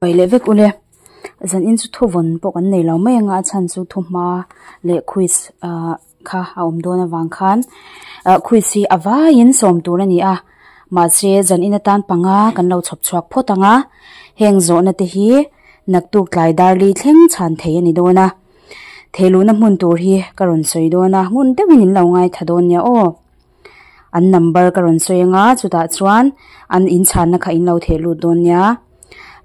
Pai leh vek ule zan in chu thu vawn pawh kan nei lo mai anga a chhan chu thu hma leh quiz ahh kha a awm dawn avang khan ah quiz hi a vaiin sawm tur a ni a mahse zan in atan panga kan lo chhawp chhuak phawt ang a heng zawhna te hi naktuk tlai darli thleng chhan thei a ni dawn a theiluhna hmun tur hi ka rawn sawi dawn a ngun deuhin in lo ngaithla dawn nia aw. An number ka rawn sawi anga chutah chuan an inchhanna kha in lo theh lut dawn nia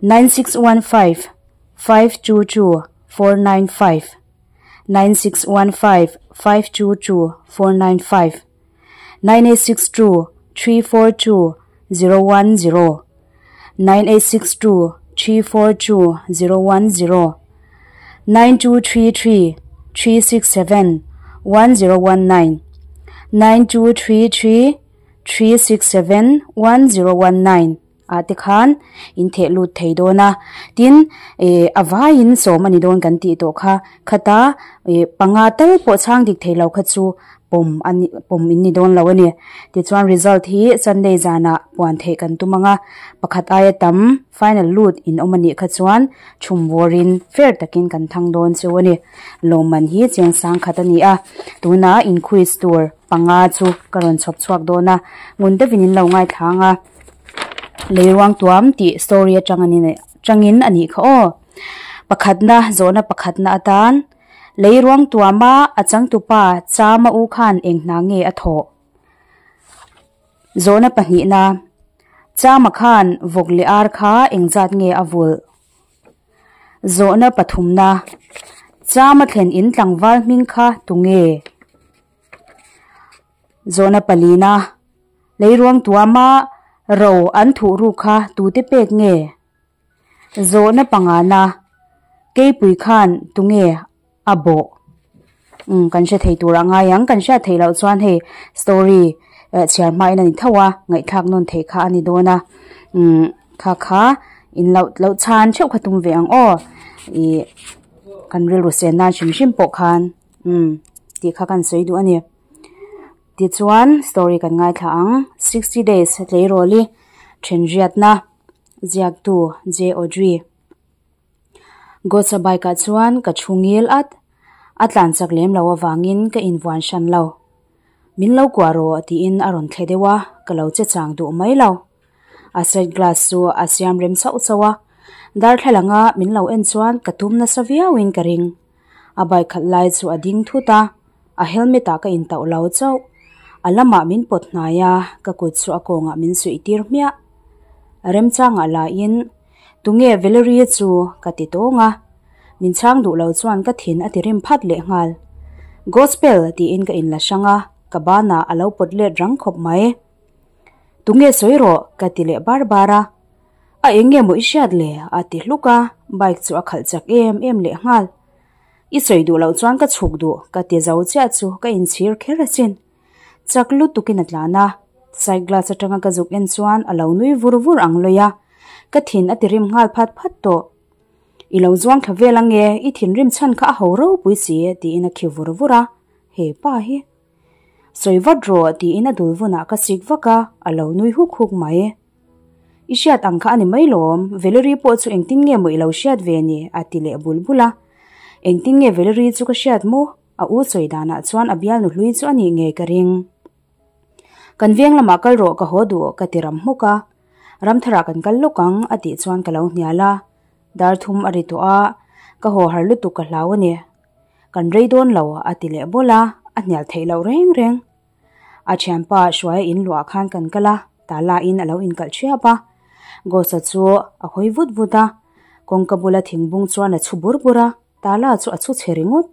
9615 522 495 9615 522 495 9862 342 010 9862 342 010 9233 367 1019 9233 367 1019 ah te khan in theh lut thei dawn a tin eh a vaiin sawm a ni dawn kan tih tawh kha khata eh panga tal pawh chhang dik thei lo kha chu pawm a ni pawm in ni dawn lo a ni tichuan result hi Sunday zanah puan theih kan tum ang a pakhat aia tam final lut in awm a nih kha chuan chhum vawrin fair takin kan thang dawn chu a ni lawmman hi chiang sang khat a ni a tunah in quiz tur panga chu ka rawn chhawp chhuak dawn a ngun deuhin in lo ngaithla ang a leiruang tuam tih story atang a ni tangin a nih kha aw pakhatna zawhna pakhatna atan. Lei ruang tuama a changtupa Chama u khan eng hna nge a thawh? Zawhna pahnihna, Chama khan vawk leh ar kha engzat nge a vulh? Zawhna pathumna, Chama thlen in tlangval hming kha tunge? Zawhna palina, Lei ruang tuama ro an thuh ruk kha tute pek nge? Zawhna pangana, Keipui khan tunge a bawh? Umm kan hre thei tur a ngai ang, kan hriat theih loh chuan hei story chhiar hmain a ni tho a, ngaihthlak nawn theih kha a ni dawn a, umm kha kha in loh loh chhan theuh kha tum ve ang aw, ih kan rilru sen nan hrim hrim pawh khan umm tih kha kan sawi duh a ni. Tichuan story kan ngaithla ang, sixty days tleirawl i thenriatna. Ziaktu J. Audrey. Gotsa bike ah chuan ka thu ngil at, a tlan chak lem lo avangin ka invuan hran lo. Min lo kuah rawh tiin a rawn thle deuh a, ka lo che chang duh mai lo. A side glass chu a siam rem chauh chauh a, darthlalanga min lo en chuan ka tum nasa viauin ka ring. A bike khalh lai chu a ding thut a, a helmet ah ka intauh lo chauh. A lamah min pawt hnai a, ka kut chu a kawngah min suih tir hmiah. Remchangah lahin, Tunge Valerie chu? ka ti tawng a. Min chhang duh lo chuan ka thin a ti rim phat leh nghal. Gospel tiin ka inla hrang a, ka banah a lo pawt let rang khawp mai. Tunge sawi rawh? ka ti leh bar bar a. A eng nge maw i hriat le? a ti hluk a, bike chu a khalh chak em em leh nghal. I sawi duh loh chuan ka chhuk duh, ka ti zo chiah chu ka inchhir kher asin. Chak lutukin a tlan a, side glass atanga ka zuk en chuan a lo nui vur vur ang lawih a, ka thin a ti rim nghal phat phat tawh. I lo zuang thla vel ange, i thinrim chhan kha a ho ropui si, tiin a khi vur vur a, he pa hi. Sawi vat rawh, tiin a dul vunah ka sik vak a, a lo nui huk huk mai. I hriat ang kha a ni mai lawm, Valerie pawh chu engtin nge maw i lo hriat ve ni? a ti leh bul bul a. Engtin nge Valerie chu ka hriat maw? A u sawi danah chuan a bialnu hlui chu a nih ngei ka ring. Kan veng lamah kal rawh ka haw duh ka ti ram hmuk a. Ramtharah kan kal lawk ang a tih chuan ka lo hnial a. Dar thum a ri tawh a, ka haw har lutuk ka hlau a ni. Kan rei dawn lo a ti leh bawl a, a hnial theih loh reng reng. A thianpa Hruaia in luah khan kan kal a, tala in a lo inkalh thiap a. Ghost-a chu a hawi vut vut a, kawngka bula thingbung chuan a chhu bur bur a, tala chu a chhu chhe ringawt.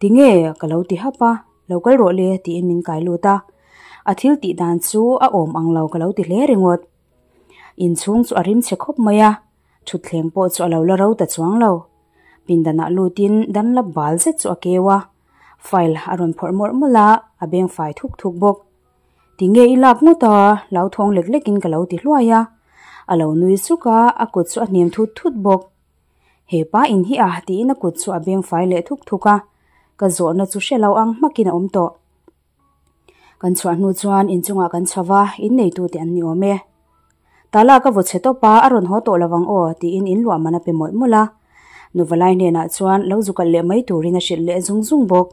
Tinge? ka lo ti hap a, lo kal rawh le tiin min kai lut a. A thil tih dan chu a awm ang lo ka lo ti hle ringawt. Inchhung chu a rim chhe khawp mai a, thutthleng pawh chu a lo la ro ta chuang lo. Pindanah lutin Dunlap bal zet chu a keu a, File a rawn phawrh mawlh mawlh a, a beng fai thuk thuk bawk. Tinge i lak ngawt a, hlauthawng lek lekin ka lo ti hluai a. A lo nui suk a, a kut chu a hnem thut thut bawk. He pa in hi a tiin a kut chu a beng fai leh thuk thuk a, ka zawhna chu hre lo ang hmakin a awm tawh. Kan chhuah hnu chuan inchungah kan chho va, inneitute an ni awm e. Tala ka vaw chhe tawp a, a rawn haw tawh lovang aw, tiin in luah man a pe mawlh mawlh a. Nuvalai hnenah chuan lo zu kalh leh mai turin a hrilh leh zung zung bawk.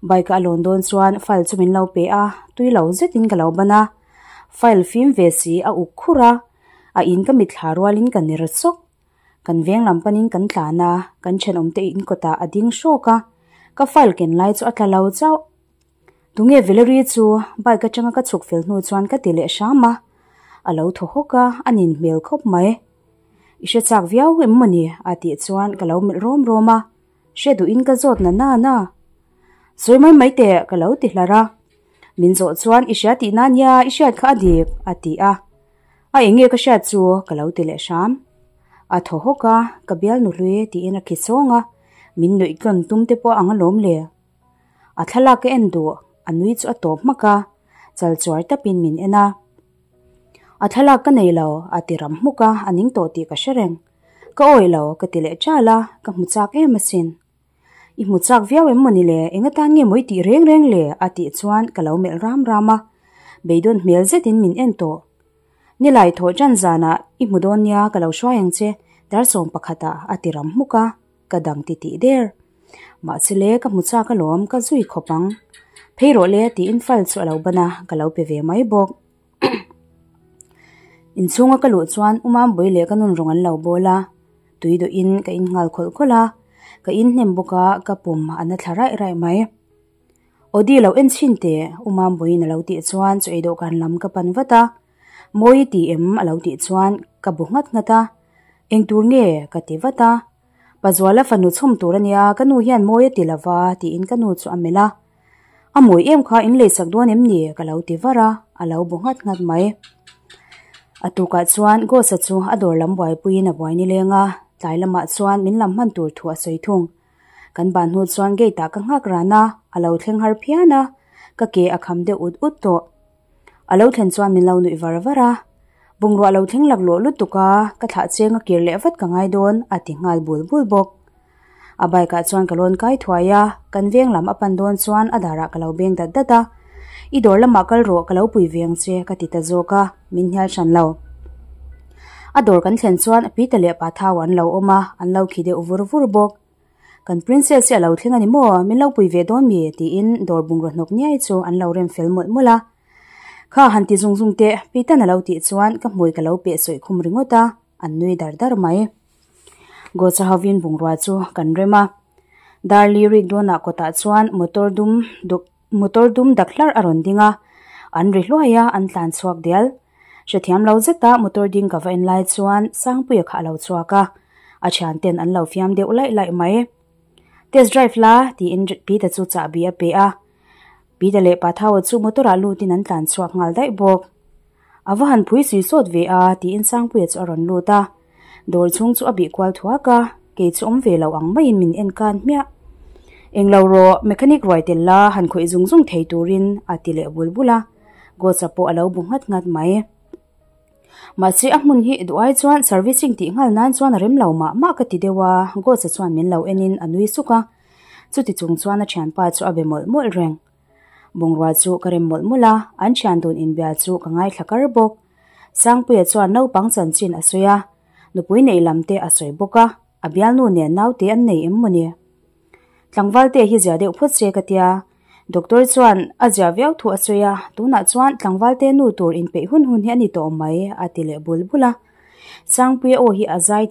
Bike a lawn dawn chuan file chu min lo pe a, tui lo zetin ka lo ban a. File fim ve si a uk khur a, a in ka mitthla rualin ka ner sawk. Kan veng lam panin kan tlan a, kan thenawmte in kawtah a ding hrawk a, ka file ken lai chu a tla lo chauh. Tunge Valerie chu bike atanga ka chhuk fel hnu chuan ka ti leh hram a, a lo thaw hawk a, a nin hmel khawp mai. I hre chak viau em mawni? a tih chuan ka lo melh rawm rawm a, hre duhin ka zawt na na na. Sawi mai mai teh ka lo ti hlar a, min zawh chuan i hria tihna nia i hriat kha a dik a ti a, a eng nge ka hriat chu ka lo ti leh hram. A thaw hawk a, ka bialnu hlui tiin a khi sawng a, min nuih tlawn tum te pawh ang alawm le. A thlalak ka en duh, a nui chu a tawp hmak a, chal chuar tapin min en a. A thlalak ka nei lo, a ti ram hmuk a, a ning tawh tih ka hre reng. Ka awih lo, ka ti leh ṭal a, ka hmu chak em asin. I hmu chak viau em mawni le, eng atan nge maw i tih reng reng le? a tih chuan ka lo melh ram ram a, beidawn hmel zetin min en tawh. Nilai thawh ṭan zanah i hmu dawn nia ka lo hruai ang che, dar 11ah a ti ram hmuk a. Ka dang ti tih der. Mahse le ka hmu chak alawm ka zui khawp ang. Phei rawh le tiin file chu a lo ban a, ka lo pe ve mai bawk. Inchhunga ka luh chuan U Mambui leh ka nun rawng an lo bawl a, tui dawhin ka in nghal khawlh khawlh a, ka in hnem bawk a, ka pum a na thla raih raih mai. Audi lo en chhin teh U Mambuiin a lo tih chuan chaw ei dawhkan lam ka pan vat a, Mawi i ti em a lo tih chuan ka bu nghat nghat a, Eng tur nge? ka ti vat a. Pazuala fanu chhawm tur a nia, ka nu hian mawi a ti lo va tiin ka nu chu a melh a. A mawi em kha in leisak dawn em ni? ka lo ti var a, a lo bu nghat nghat mai. A tukah chuan Ghost-a chu a dawr lam buaipuiin a buai nileng a, tlai lamah chuan min lam hman tur thu a sawi thung. Kan ban hnu chuan gate ah ka nghak ran a, a lo thleng har phian a, ka ke a kham deuh ut ut tawh. A lo thlen chuan min lo nuih var var a, Bungrua lo thleng laklawh lutuk a, ka thlah cheng a kir leh vat ka ngai dawn a ti nghal bul bul bawk. A bike ah chuan ka lawn kai thuai a, kan veng lam a pan dawn chuan a darah ka lo beng dat dat a, I dawr lamah kal rawh ka lo pui ve ang che ka ti ta zawk a, min hnial hran lo. A dawr kan thlen chuan Pita leh Pathau an lo awm a, an lo khi deuh vur vur bawk. Kan princess hi a lo thleng a ni maw? Min lo pui ve dawn mi? tiin dawr bungraw hnawk niai chu an lo rem fel mawlh mawlh a. Kha han ti zung zung teh, Pitan a lo tih chuan ka hmui ka lo peh sawih khum ringawt a, an nui dar dar mai. Gawcha hovin bungrua chu kan rem a. Darli rik dawnah kawtah chuan motor dum duk Motor dum dak hlarh a rawn ding a, an ri hluai a, an tlan chhuak dial. Hrethiam lo zeta motor ding ka va en lai chuan Sangpuia kha a lo chhuak a, a thianten an lo fiam deuh laih laih mai. Test drive la, tiin Pita chu chahbi a pe a. Pita leh Pathaua chu motor-ah lutin an tlan chhuak nghal daih bawk. A va han phui sui sawt ve a, tiin Sangpuia chu a rawn lut a. Dawr chhung chu a bih kual thuak a, kei chu awm ve lo ang maiin min en kan hmiah. Englo rawh, mechanic ruai tel la han khawih zung zung thei turin a ti leh bul bul a, Ghost-a pawh a lo bu nghat nghat mai. Mahse a hmun hi duh ai chuan servicing tih nghal nan chuan a rem lo mah mah ka ti deuh a, Ghost-a chuan min lo enin a nui suk a, chuti chung chuan a thianpa chu a be mawlh mawlh reng. Bungrua chu ka rem mawlh mawlh a, an thian dun inbia chu ka ngaithla kar bawk. Sangpuia chuan naupang chanchin a sawi a, nupui neih lam te a sawi bawk a, a bialnu nen naute an nei em mawni? Tlangval te hi zia deuh phawt se ka tia, Doctor chuan a zia viau thu a sawi a, tunah chuan tlangval te nu tur inpeih hun hun hi a ni tawh mai a ti leh bul bul a. Sangpuia aw hi a zai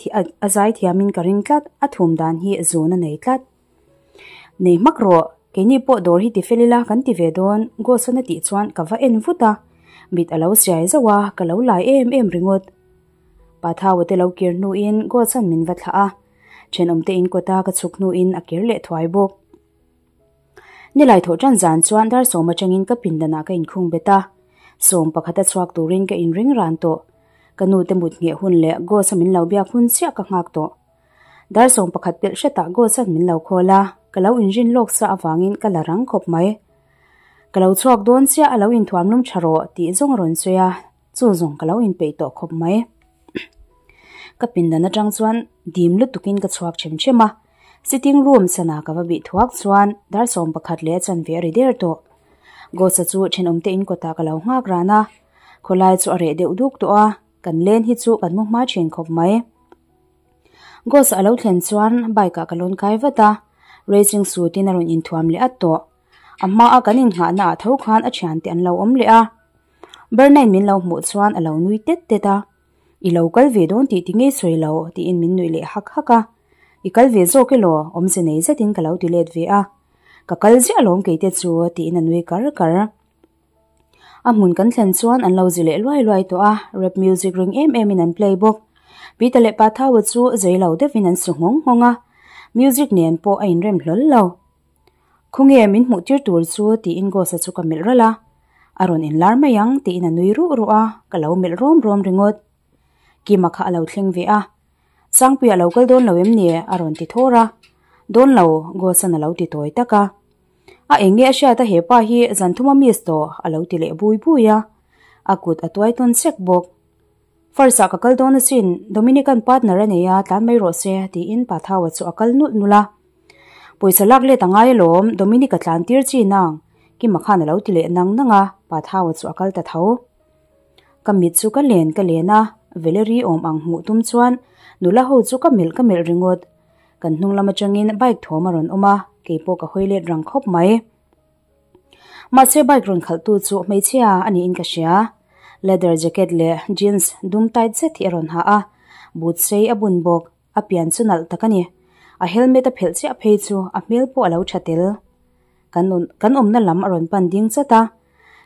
a zai thiamin ka ring tlat, a thum dan hi zun a nei tlat. Nei hmak rawh, keini pawh dawr hi ti fel ila kan ti ve dawn, Ghost-an a tih chuan ka va en vut a, mit a lo siai zauh a, ka lo lai em em ringawt. Pathaua te lo kir hnuin Ghost-an min va thlah a, thenawmte in kawta ka chhuk hnuin a kir leh thuai bawk. Nilai thawh tan zan chuan dar 10 atangin ka pindanah ka inkhung bet a, 11 a chhuak turin ka inring ran tawh. Ka nute mut ngheh hun leh Ghost-a min lo biak hun chiah ka nghak tawh. Dar 11 pelh hretah Ghost-a'n min lo call a, ka lo inrin lawk sa avangin ka la rang khawp mai. Ka lo chhuak dawn chiah a lo inthuam lum tha rawh tih zawng a rawn sawi a, chu zawng ka lo inpeih tawh khawp mai. Ka pindan atang chuan dim lutukin ka chhuak them them a, sitting room sana ka va bih thuak chuan dar 11 leh a chanve a ri der tawh. Ghost-a chu thenawmte in kawtah ka lo nghak ran a, khawlai chu a reh deuh duk tawh a. Kan len hi chu kan mu hma thin khawp mai. Gos a lo thlen chuan bike ah ka lawn kai vat a, racing suit in a rawn inthuam leh at tawh. A hma a kan innghahna ah tho khan a thiante an lo awm leh a. Bernain min lo hmuh chuan a lo nui tet tet a, I lo kal ve dawn tih ti ngei sawi lo tiin min nuih leh hak hak a. I kal ve zawk elaw? Awmze nei zetin ka lo ti let ve a. Ka kal ziah alawm keite chu tiin a nui kar kar. A hmun kan thlen chuan an lo zi leh luai luai tawh a, rap music ring em em in an play bawk. Peter leh Pathaua chu zei lo deuhin an su nghawng nghawng a, music nen pawh a inrem hlawl lo. Khawnge min hmuh tir tur chu tiin Ghost-a chu ka melh ralh a, a rawn inlar mai ang tiin a nui ruh ruh a, ka lo melh rawm rawm ringawt. Kima kha a lo thleng ve a, Sangpuia a lo kal dawn lo em ni? a rawn ti thawr a, Dawn lo, Ghost-a'n a lo ti tawi tak a. A eng nge a hriat a hepa hi zan thuma miss tawh a lo ti leh bui bui a, a kut a tuai tawn sek bawk. First ah ka kal dawn asin, Dominican partner a nei a, tlan mai rawh se tiin Pathaua chu a kal nulh nulh a. Pawisa lak let a ngai alawm, Dominic a tlan tir chi nang, Kima khan a lo ti leh nang nang a, Pathaua chu a kal ta tho. Ka mit chu ka len ka len a, Valerie awm ang hmuh tum chuan nula ho chu ka melh ka melh ringawt. Kan hnung lam atangin bike thawm a rawn awm a, keipawh ka hawi let rang khawp mai. Mahse bike rawn khalhtu chu hmeichhia a niin ka hria. Leather jacket leh jeans dum tight zet hi a rawn ha a, boot sei a bun bawk. A pian chu nalh tak a ni. A helmet a phelh chiah phei chu a hmel pawh a lo tha tel. Kan kan awmna lam a rawn pan ding chat a.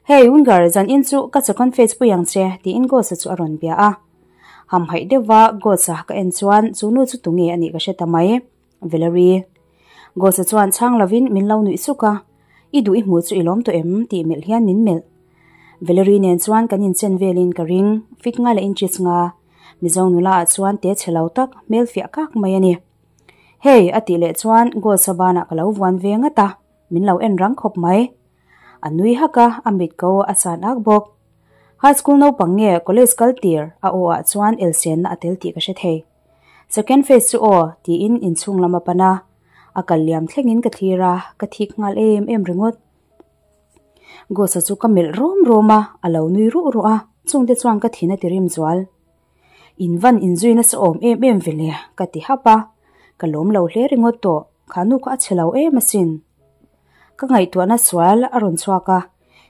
Hey Winger, zan in chu ka second phase pui ang che, tiin Ghost-a chu a rawn bia a. Hamhaih deuhva Ghost-a ka en chuan chu nu chu tunge a nih ka hre ta mai. Valerie. Ghost-a chuan chhang lovin min lo nuih suk a, I duh i hmuh chu i lawm tawh em? tih melh hian min melh. Valerie nen chuan kan inchen velin ka ring, fit nga leh inches nga. Mizo nula ah chuan te chhe lo tak, hmel fiah kak mai a ni. Hey! a tih leh chuan Ghost-a banah ka lo vuan ve ngat a, min lo en rang khawp mai. A nui hak a, a mit ko a san ak bawk. High school naupang nge college kal tir a aw ah chuan elsenna a tel tih ka hre thei. Second phase chu aw tiin inchhung lam a pan a, a kal liam thlengin ka thlir a, ka thik nghal em em ringawt. Ghost-a chu ka melh rawm rawm a, a lo nui ruh ruh a, chungte chuan ka thin a ti rim zual. In van inzui nasa awm em em ve le, ka ti hap a, ka lawm lo hle ringawt tawh, kha nu kha a chhe lo em asin. Ka ngaihtuahna sual a rawn chhuak a,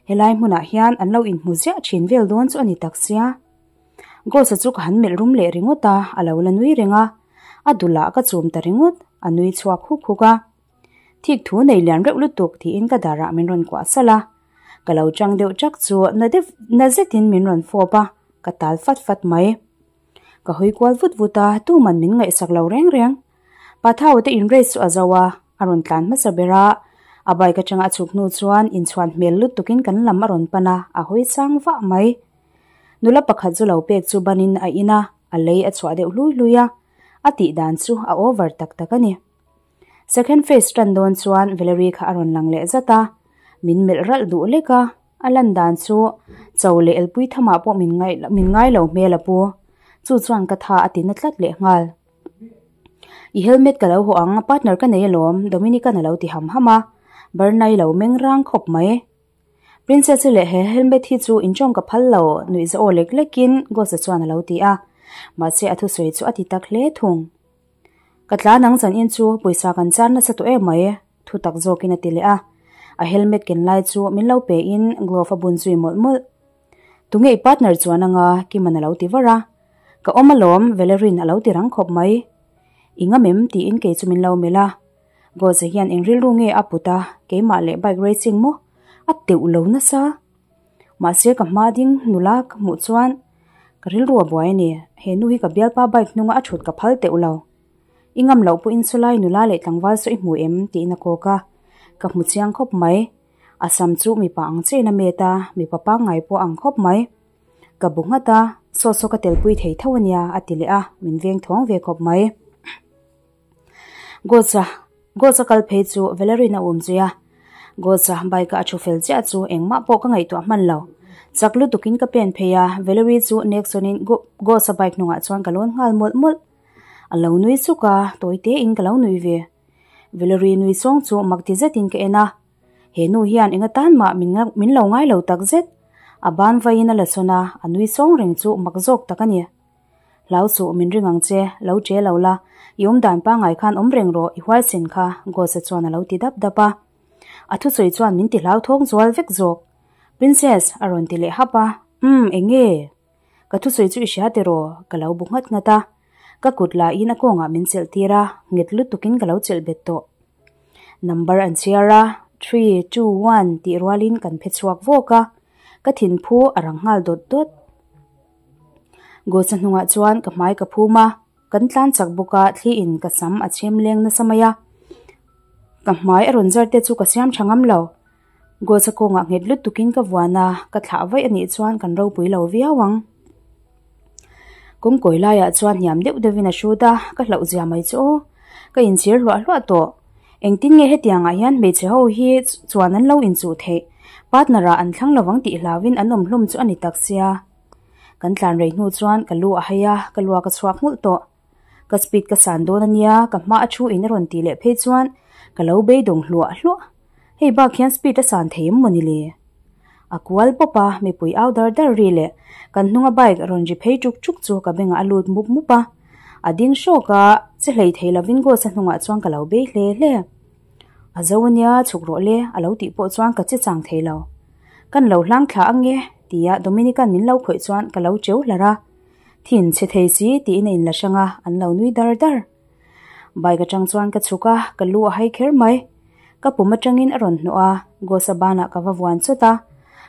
helai hmunah hian an lo inhmu ziah thin vel dawn chu a ni tak sia. Ghost-a chu ka han melh rum leh ringawt a, a lo la nui reng a, a dulah ka chum ta ringawt, a nui chhuak huk huk a. Thik thu nei lian reuh lutuk tiin ka darah min rawn kuah salh a, ka lo chang deuh chak chu na deuh na zetin min rawn fawp a, ka tal fat fat mai. Ka hawi kual vut vut a, tuman min ngaihsak lo reng reng. Pathau te in race chu a zo a, a rawn tlan hmasa ber a, a bike atanga a chhuk hnu chuan inchhuan hmel lutukin kan lam a rawn pan a, a hawi sang vah mai. Nula pakhat chu lo pek chu banin a in a, a lei a chhuah deuh hlui hlui a, a tih dan chu a over tak tak a ni. Second phase tan dawn chuan Valerie kha a rawn lang leh zat a, min melh ralh duh lek a, a lan dan chu cho leh elpui thamah pawh min ngaih min ngai lo hmel a pu. Chu chuan ka tha a ti na tlat leh nghal. I helmet ka lo haw ang, partner ka nei alawm, Dominican a lo ti ham ham a, Bernai lo meng rang khawp mai. Princess-i leh he helmet hi chu inchawm ka phal lo, nuihza aw lek lekin Ghost-a chuan a lo ti a, mahse a thusawi chu a ti tak hle thung. Ka tlan ang zan in chu pawisa kan char nasa tawh em mai, thu tak zawkin a ti leh a. A helmet ken lai chu min lo pe in glove a bun zui mawlh mawlh. Tunge i partner chuan anga Kiman a lo ti var a. Ka awm alawm Valerin a lo ti rang khawp mai. I ngam em tiin kei chu min lo melh a. Goza hian eng rilru nge a put a, keimah leh bike racing maw? A teuh lo nasa. Mahse ka hma ding nula ka hmuh chuan ka rilru a buai a ni. He nu hi ka bialpa bike hnunga a thut ka phal teuh lo. I ngam loh pawhin chulai nula leh tlangval saw i hmu em? tiin a kawk a. Ka hmu chiang khawp mai. A sam chu mipa ang chiahin a met a, mipa pangngai pawh a ang khawp mai. Ka bu nghat a, saw saw ka telpui thei tho a nia a ti leh a, min veng thawng ve khawp mai. Gosa Gosa kal phei chu Valerie-in a um zui a. Gosa bike-a a thu fel chiah chu engmah pawh ka ngaihtuah hman lo. Chak lutukin ka pen phei a, Valerie chu nek sawnin Gosa bike hnungah chuan ka lawn nghal mawlh mawlh. A lo nui suk a, tawi tein ka lo nui ve. Valerie nui sawng chu mak ti zetin ka en a. He nu hian enga tan mah min lo ngai lo tak zet. A ban vaiin a la sawn a, a nui sawng reng chu mak zawk tak a ni. Hlau suh, min ring ang che, lo che lo la, i awm dan pangngai khan awm reng rawh, i huaisen kha, Gos-a chuan a lo ti dap dap a. A thusawi chuan min ti hlauthawng zual vek zawk. Princess, a rawn ti leh hap a, Umm, eng nge? Ka thusawi chu i hria tiraw? Ka lo bu nghat nghat a. Ka kut lahin a kawngah min chelh tir a, nghet lutukin ka lo chelh bet tawh. Number an chhiar a, three, two, one tih rualin kan phe chhuak vawk a, ka thinphu a rang nghal dawt dawt. Ghost-a hnungah chuan ka hmai ka phum a, kan tlan chak bawk a, thli in ka sam a chhem leng nasa mai a. Ka hmai a rawn zar te chu ka siam tha ngam lo. Ghost-a kawngah nghet lutukin ka vuan a, ka thlah vaih a nih chuan kan ropui lo viau ang. Kawngkawi laiah chuan hniam deuh deuhin a hrut a, ka hlauh zia mai chu aw. Ka inchhir hluah hluah tawh. Engtin nge hetiangah hian hmeichhe ho hi chuan an lo inchuh theih? Partner ah an thlang lovang tih hlauhin an awm hlawm chu a ni tak sia. Kan tlan rei hnu chuan ka lu a hai a, ka luak a chhuak nghulh tawh. Ka speed ka san dawn a nia, ka hma a thu in a rawn tih leh phei chuan ka lo beidawng hluah hluah. Hei bak hian speed a san thei em mawni le? A kual pawp a, mipui au dar dar ri leh kan hnunga bike rawn ri phei tuk tuk chu ka bengah a lut mup mup a. A ding hrawk a, che hlei thei lovin Ghost-a hnungah chuan ka lo bei hle hle. A zo ania, chhuk rawh le, a lo tih pawh chuan ka che chang thei lo. Kan lo hlang thla ang e, tia Dominic-a'n min lo khawih chuan ka lo cheu hlar a. Thin chhe thei si tiin a inla hrang a, an lo nui dar dar. Bike atang chuan ka chhuk a, ka lu a hai kher mai. Ka pum atangin a rawn hnawh a, Ghost-a banah ka va vuan chawt a.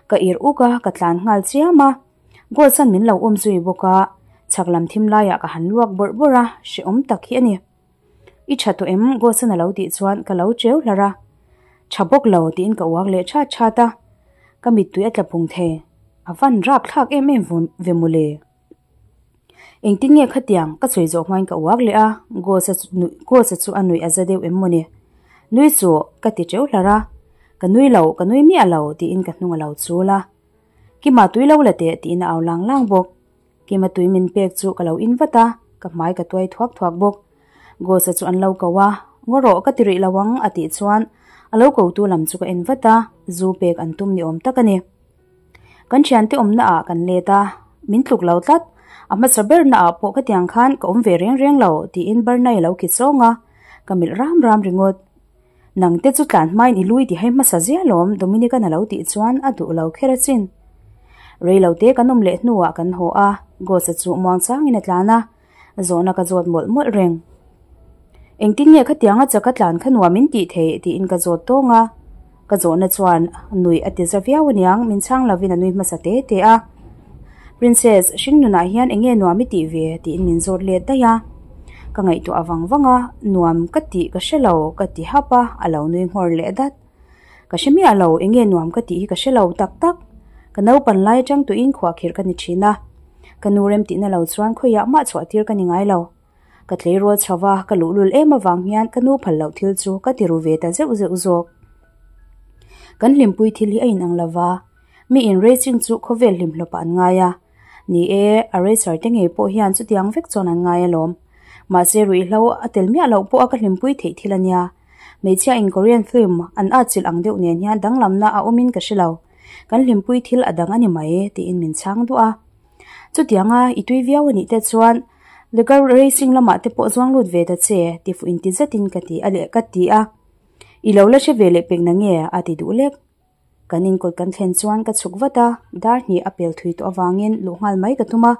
Ka ir uk a, ka tlan nghal chiam a. Ghost-a'n min lo um zui bawk a, chhak lam thim laiah ka han luak bawrh bawrh a, hrehawm tak hi a ni. I tha tawh em? Ghost-a'n a lo tih chuan ka lo cheu hlar a. Tha bawk lo tiin ka uak leh chat chat a. Ka mittui a tla phung thei. A van rap thlak em em ve mawle. Engtin nge khatiang ka sawi zawh hmain ka uak leh a, Ghost-a Ghost-a chu a nuih a za deuh em mawni. Nui suh, ka ti teuh hlar a. Ka nui lo, ka nui miah lo, tiin ka hnung a lo chul a. Kima tui lo la teh, tiin a au lang lang bawk. Kima tui min pek chu ka lo in vat a, ka hmai ka tuai thuak thuak bawk. Ghost-a chu an lo ko a, Ngaw rawh, ka ti rih lo ang, a tih chuan a lo kotu lam chu ka en vat a, zu pek an tum ni awm tak a ni. Kan thiante awmna ah kan let a, min tluk lo tlat. A hmasa ber na ah pawh khatiang khan ka awm ve reng reng lo tiin Barney a lo khi sawng a, ka milh ram ram ringawt. Nang te chu tlan hmain i lui ti hai hmasa zia lawm Dominic-a'n a lo tih chuan a duh lo kher a chin. Rei lo te kan awm leh hnuah kan haw a, Ghost-a chu muang changin a tlan a, Zawhna ka zawt mawlh mawlh reng. Engtin nge khatianga chaka tlan kha nuam in tih theih tiin ka zawt tawng a. Ka zawhna chuan nuih a ti za viau aniang min chhang lovin a nui hmasa te te a. Princess, hring nunah hian enge nuam i tih ve tiin min zawt let daih a. Ka ngaihtuah vang vang a, nuam ka tih ka hre lo ka ti hap a, a lo nui nghawr leh dat. Ka hre miah lo, enge nuam ka tih hi ka hre lo tak tak. Ka naupan lai atang tuiin khuahkhirh ka ni thin a. Ka nu rem tihna lo chuan khawiah mah chhuah tir ka ni ngai lo. Ka tleirawl chho va, ka luhlul em avang hian ka nu phal loh thil chu ka ti ru ve ta zeuh zeuh zawk. Kan hlimpui thil hi a inang lo va, mi in racing chu khawvel hlimhlawpah an ngai a. Ni e, a racer te ngei pawh hian chutiang vek chuan an ngai alawm. Mahse ruihhlo a tel miah loh pawha ka hlimpui theih thil a nia. Hmeichhia in Korean film an atchilh ang deuh nen hian danglamna a awmin ka hre lo. Kan hlimpui thil a dang a ni mai tiin min chhang duah a. Chutianga i tui viau a nih te chuan Legal racing lamah te pawh zuang lut ve ta che ti fuh inti zetin ka ti a leh ka ti a. I lo la hre ve leh pek na nge a ti duh lek. Kan inkawt kan thlen chuan ka chhuk vat a, dar hnih a pel thui tawh avangin luh nghal mai ka tum a.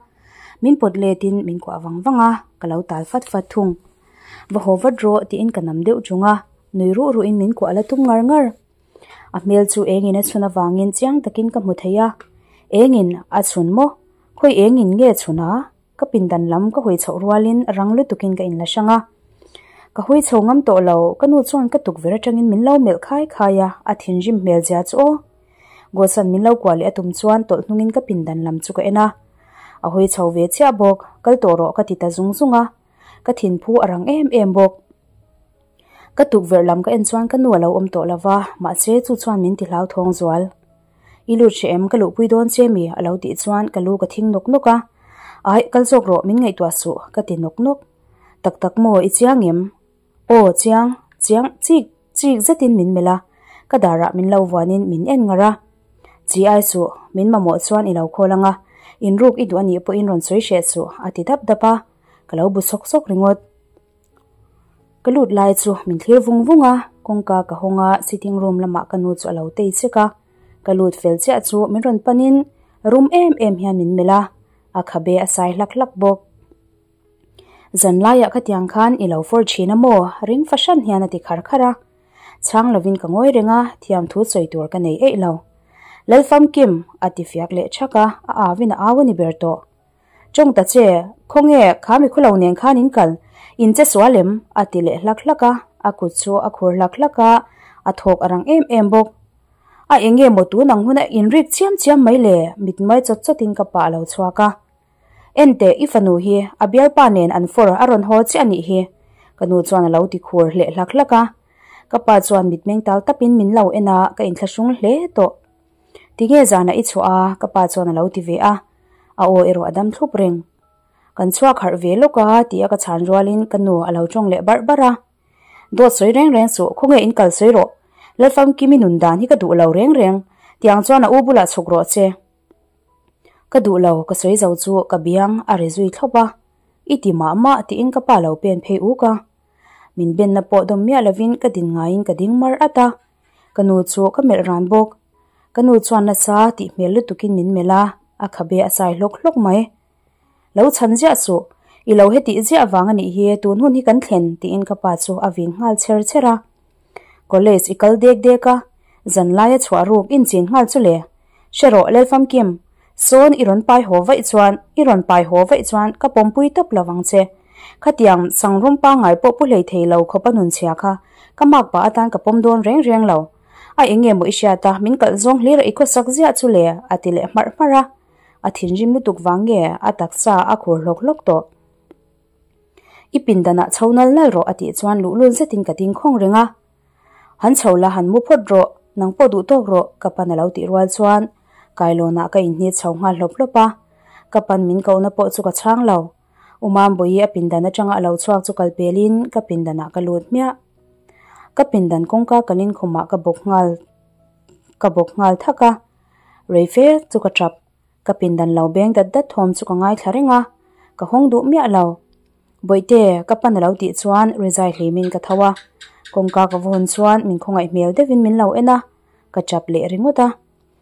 Min pawt letin min kuah vang vang a, ka lo tal fat fat thung. Va haw vat rawh tiin ka nam deuh chung a, nui ruh ruhin min kuah la tum ngar ngar. A hmel chu engin a chhun avangin chiang takin ka hmu thei a, engin a chhun maw? Khawi engin nge chhun a? Ka pindan lam ka hawi chhoh rualin rang lutukin ka inla hrang a. Ka hawi chho ngam tawh lo, ka nu chuan ka tukverh atangin min lo melh khai khai a, a thinrim hmel zia chu aw. Gossan min lo kuah leh a tum chuan tawlh hnungin ka pindan lam chu ka en a. A hawi chho ve chiah bawk, kal tawh rawh ka ti ta zung zung a. Ka thinphu a rang em em bawk. Ka tukverh lam ka en chuan ka nu a lo awm tawh lo va, mahse chu chuan min ti hlauthawng zual. I lut hreh em? Ka luhpui dawn che mi? A lo tih chuan ka lu ka thing nawk nawk a. Aih, kal zawk rawh, min ngaihtuah suh, ka ti nawk nawk. Tak tak maw, i chiang em? Aw, chiang, chiang, chik, chik zetin min melh a. Ka darah min lo vuanin min en ngar a. Chi ai suh, min mamawh chuan i lo khawl anga, inruk i duh anih pawhin rawn sawi hreh suh, a ti dap dap a, ka lo bu sawk sawk ringawt. Ka lut lai chu min thlir vung vung a, kawngka ka hawng a, sitting room lamah ka nu chu a lo tei chek a, ka lut fel chiah chu min rawn panin rum em em hian min melh a, a khabe a sai hlak hlak bawk. Zan laiah khatiang khan i lo fawr thin a maw? Ring fahran hian a ti khar khar a. Chhang lovin ka ngawi reng a, thiamthu sawi tur ka nei eih lo. Lalfamkim! a ti fiak leh thak a, a awin a au a ni ber tawh. Tawng ta che, khawnge kha mikhulo nen khan in kal, in che sual em? a ti leh hlak hlak a, a kut chu a khur hlak hlak a, a thawk a rang em em bawk. A enge maw tun ang huna in rik chiam chiam mai le? Mitmai chawt chawtin ka pah a lo chhuak a. Enteh, i fanu hi a bialpa nen an fawr a rawn haw chiah a nih hi, ka nu chuan a lo ti khur hleh hlak hlak a. Ka pa chuan mitmeng tal tapin min lo en a, ka inthlahrung hle tawh. Tinge zanah i chhuah a? Ka pa chuan a lo ti ve a, a aw erawh a dam thlup reng. Kan chhuak harh ve lawk a ti a ka chhan rualin ka nu a lo tawng leh barh barh a. Dawt sawi reng reng suh, khawnge in kal sawi rawh. Lalfamkimi nun dan hi ka duh lo reng reng, tiang chuan a u bulah chhuk rawh che. Ka duh lo, ka sawi zo chu ka biang a ri zui thlawp a, I ti mah mah tiin ka pa lo pen phei uk a. Min benna pawh dawm miah lovin ka din ngaiin ka ding mar at a, ka nu chu ka melh ran bawk. Ka nu chuan nasa tih hmel lutukin min melh a, a khabe a sai hlawk hlawk mai. Lo chhan ziah suh, i lo hetih ziah vang a nih hi tun hun hi kan thlen tiin ka pa chu a vin nghal cher cher a. College i kal dek dek a, zan laia chhuah ruk inchin nghal chu le. Hre rawh Lalfamkim, sawn i rawn pai haw vaih chuan, i rawn pai haw vaih chuan ka pawmpui tawp lo vang che. Khatiang sangrum pangngai pawh pu hlei thei lo khawpa nunchhia kha ka mak pah atan ka pawm dawn reng reng lo. A eng nge maw i hriat a, min kalh zawng hlir a i khawsak ziah chu le, a ti leh hmarh hmarh a. A thinrim lutuk vang nge a taksa a khur hlawk hlawk tawh. I pindanah chho nal nal rawh a tih chuan luhlul zetin ka ding khawng reng a. Han chho la han mu phawt rawh, nang pawh duh tawk rawh ka pan a lo tih rual chuan kailawnah ka inhnit chho nghal hlawp hlawp a. Ka pan min kohna pawh chu ka chhang lo. U Mambawi a pindan atanga a lo chhuak chu kal pelin ka pindanah ka lut hmiah. Ka pindan kawngka kalin khumah ka bawk nghal ka bawk nghal thak a. Rei fe chu ka tap. Ka pindan lo beng dat dat thawm chu ka ngaithla reng a, ka hawng duh miah lo. Bawihte, ka pan a lo tih chuan rizai hlimin ka tho a, kawngka ka va hawn chuan min khawngaih hmel deuhin min lo en a, ka tap leh ringawt a.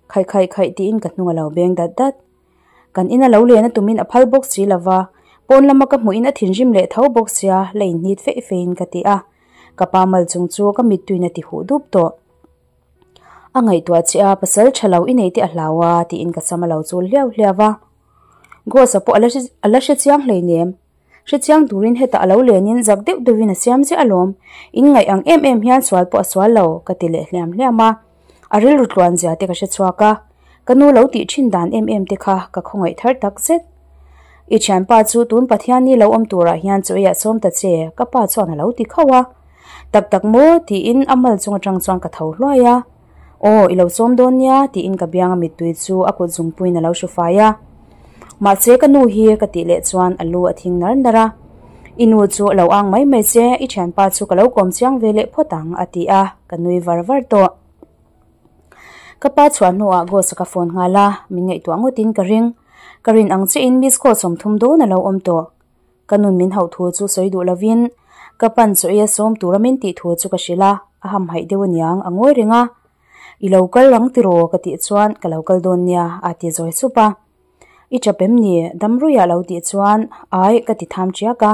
Khaih khaih khaih tiin ka hnung a lo beng dat dat. Kan ina lo len a tumin a phal bawk si lova, pawn lama ka hmuhin a thinrim leh tho bawk sia la inhnit feih feihin ka ti a, ka pa mal chung chu ka mittuin a ti huh dup tawh. A ngaihtuah che a, pasal tha lo i nei te a hlau a tiin ka sam a lo chul hliau hliau a. Ghost-a pawh a la hre chiang hleinem. Hre chiang turin hetah a lo lenin zak deuh deuhin a siam ziah alawm. In ngaih ang em em hian sual pawh a sual lo ka ti leh hliam hliam a. A rilru tluan zia te ka hre chhuak a. Ka nu lo tih thin dan em em te kha ka khawngaih thar tak zet. I thianpa chu tun Pathianni lo awm turah hian chaw eiah sawm ta che ka pa chuan a lo ti khauh a. Tak tak maw? tiin a mal chung atang chuan ka tho hluai a. Aw, i lo sawm dawn nia, tiin ka bianga mittui chu a kut zungpuiin a lo hru fai a. Mahse ka nu hi ka tih leh chuan a lu a thing nar nar a. I nu chu a lo ang mai mai che, i thianpa chu ka lo kawm chiang ve leh phawt ang, a ti a, ka nui var var tawh. Ka pa chhuah hnuah Ghost-a ka phone nghal a, min ngaihtuah ngawtin ka ring. Ka rin ang chiahin miss call 30 dawn a lo awm tawh. Ka nun min hauh thu chu sawi duh lovin ka pan chaw ei a sawm tura min tih thu chu ka hrilh a, a hamhaih deuh aniang a ngawi reng a. I lo kal rang tiraw ka tih chuan ka lo kal dawn nia a ti zawi sup a. I tap em ni? Damruia lo tih chuan ai ka ti tham tiak a,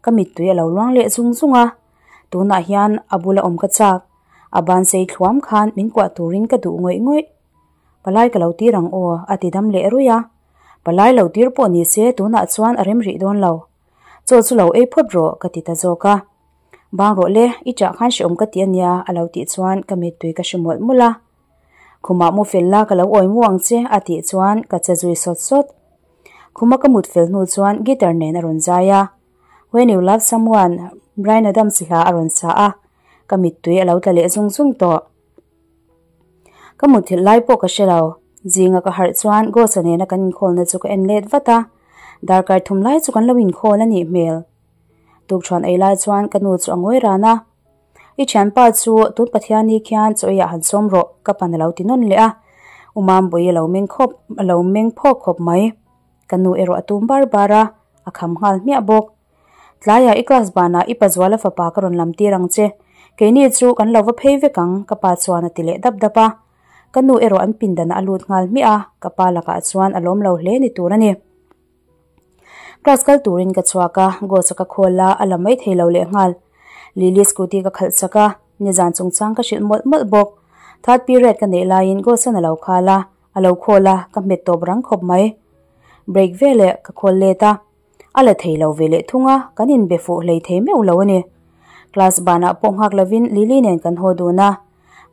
ka mittui a lo luang leh zung zung a. Tunah hian a bula awm ka chak, a ban sei thluam khan min kuah turin ka duh ngawih ngawih. Palai ka lo tir ang aw a ti dam leh ruih a. Palai lo tir pawh ni se tunah chuan a rem rih dawn lo. Chaw chu lo ei phawt rawh ka ti ta zawk a. Bang rawh le, i chah khan hreawm ka ti ania a lo tih chuan ka mittui ka hre mawlh mawlh a. Khumah mu fel la ka lo awi mu ang che a tih chuan ka che zui sawt sawt. Khuma ka mut fel hnu chuan guitar nen a rawn zai a. When you love someone, Bryan Adams hla a rawn sa a, ka mittui a lo tla leh zung zung tawh. Ka mutthilh lai pawh ka hre lo. Zinga ka harh chuan Ghost-a nena kan inkhawlna chu ka en let vat a, darkar thum lai chu kan lo inkhawl a nih hmel. Tukṭhuan ei lai chuan ka nu chu a ngawi ran a, I thianpa chu tun Pathianni khian chaw eiah han sawm rawh, ka pan a lo ti nawn leh a. U Mambawi a lo meng khawp a lo meng phawk khawp mai. Ka nu erawh a tum bar bar a, a kham nghal hmiah bawk. Tlaiah i class banah i Pazuala fapa ka rawn lam tir ang che. Keini chu kan lo va phei vek ang, ka pa chuan a ti leh dap dap a. Ka nu erawh an pindanah a lut nghal hmiah a, ka pa lakah chuan a lawm lo hle ni tur a ni. Class kal turin ka chhuak a, Ghost-a ka call a, a la mai thei lo lehnghal. Lily scooty ka khalh chak a, nizan chungchang ka hrilh mawlh mawlh bawk. Third period ka neih laiin Ghost-a'n a lo khal a, a lo call a, ka hmet tawp rang khawp mai. Break veleh ka call let a, a la thei lo ve leh thung a, kan inbe fuh hlei thei meuh lo a ni. Class banah pawh nghak lovin Lily nen kan haw dun a,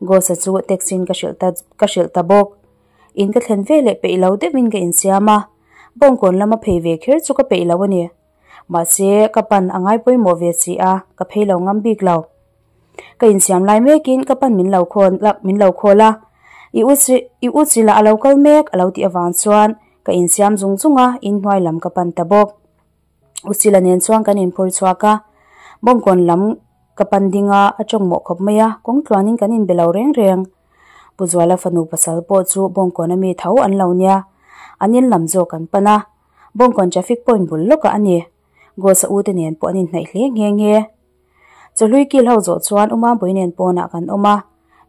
Ghost-a chu text in ka hrilh ta ka hrilh ta bawk. In ka thlen ve leh peih lo deuhin ka insiam a, bawngkawn lama phei ve kher chu ka peih lo a ni. Mahse, ka pan a ngai pawimawh ve si a, ka phei lo ngam bik lo. Ka insiam lai mekin ka pan min lo khawn min lo khawl a, I u chi i u chi lah a lo kal mek a lo tih avang chuan ka insiam zung zung a, inhnuai lam ka pan ta bawk. U Sila nen chuan kan inphur chhuak a, bawngkawn lam ka pan ding a, a tawng mawh khawp mai a, kawng tluanin kan inbe lo reng reng. Pu Zuala fanu pasal pawh chu bawngkawn ami tho an lo nia, an in lam zawk an pan a, bawngkawn traffic point bul lawkah a ni. Ghosa u te nen pawh an inhnaih hle nghe nghe. Chawhlui kil ho zawh chuan U Mampuii nen pawnah kan awm a,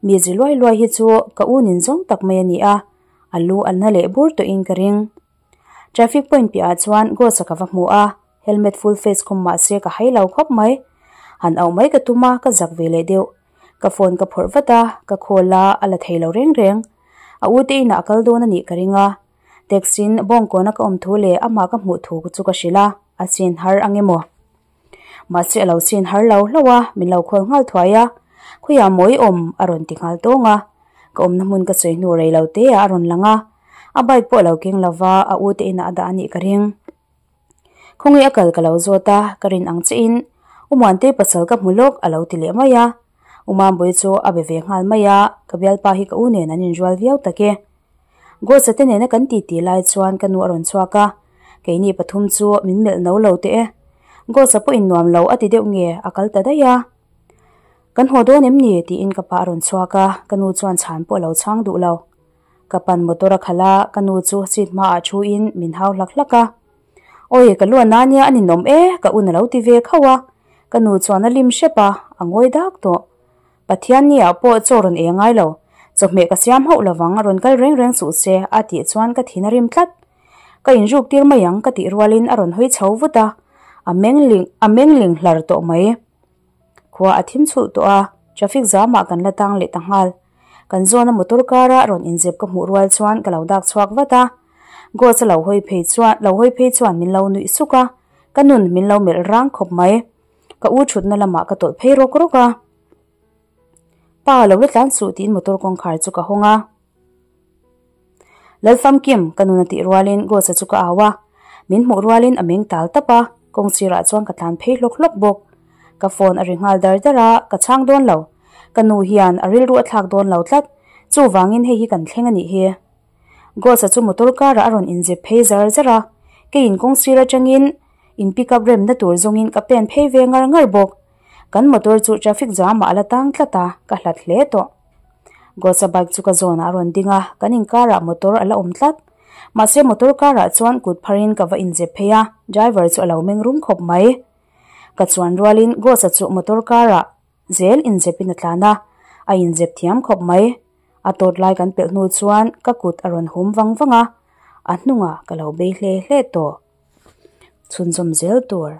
mi zi luai luai hi chu ka u nin zawng tak mai a ni a, a lu a na leh bur tawhin ka ring. Traffic point piahah chuan Ghost-a ka va hmu a, helmet full face khum mah se ka hai lo khawp mai. Han auh mai ka tum a, ka zak ve leh deuh. Ka phone ka phawrh vat a, ka call a, a la thei lo reng reng. A u te inah a kal dawn a nih ka ring a. Text-in bawngkawna ka awm thu leh amah ka hmuh thu chu ka hrilh a, a chin har ang emaw? Mahse a lo chin har lo hlauh a, min lo call nghal thuai a, Khawiah maw i awm? a rawn ti nghal tawng a. Ka awmna hmun ka sawi hnu rei lo te ah a rawn lang a, a bike pawh a lo keng lo va, a u te inah a dah a nih ka ring. Khawnge a kal ka lo zawt a, ka rin ang chiah in U Muantei pasal ka hmu lawk a lo ti leh mai a. U Mambawi chu a be ve nghal mai a, ka bialpa hi ka u nen an inrual viau tak e. Ghost-a te nena kan titi lai chuan ka nu a rawn chhuak a, keini pathum chu min melh no lo teh e. Ghost-a pawh in nuam lo a ti deuh nge a kal ta daih a. Kan haw dawn em ni? tiin ka pa a rawn chhuak a, ka nu chuan chhan pawh a lo chhang duh lo. Ka pan motor a khalh a, ka nu chu seat hmaah thuin min hau hlak hlak a. Awi, ka luan a nia a ninawm e, ka un a lo ti ve khauh a. Ka nu chuan a lim hrep a, a ngawi dak tawh. Pathian ni ah pawh chaw rawn ei a ngai lo, chawhmeh ka siam hauh lovang, rawn kal reng reng suh se, a tih chuan ka thin a rim tlat. Ka inruk tir mai ang ka tih rualin a rawn hawi chho vut a, a meng ling a meng ling hlar tawh mai. Khua a thim chhulh tawh a, traffic zamah kan la tang leh ta nghal. Kan zawna motor kara rawn inzep ka hmuh rual chuan ka lo dak chhuak vat a. Ghost a lo hawi phei chuan lo hawi phei chuan min lo nuih suk a, ka nun min lo melh rang khawp mai. Ka u thutna lamah ka tawlh phei rawk rawk a. Pa lo la tlan suh tiin motor kawngkhar chu ka hawng a. Lalfamkim, ka nun a tih rualin Ghost-a chu ka au a. Min hmuh rualin a meng tal tap a, kawng sirah chuan ka tlan phei hlawk hlawk bawk. Ka phone a ri nghal dar dar a, ka chhang dawn lo. Ka nu hian a rilru a thlak dawn lo tlat, chuvangin hei hi kan thleng a nih hi. Ghost-a chu motor car-ah a rawn inzep phei zar zar a, keiin kawng sir atangin in pick up remna tur zawngin ka pen phei ve ngar ngar bawk. Kan motor chu traffic jam-ah a la tang tlat a, ka hlat hle tawh. Ghost-a bike chu ka zawnah a rawn ding a, kan inkarah motor a la awm tlat. Mahse motor car-ah chuan kut pharin ka va inzep phei a, driver chu a lo meng rum khawp mai. Ka chuan rualin Ghost-a chu motor car-ah zel inzepin a tlan a, a inzep thiam khawp mai. A tawt lai kan pelh hnu chuan ka kut a rawn hum vang vang a, a hnungah ka lo bei hle hle tawh. Chhunzawm zel tur.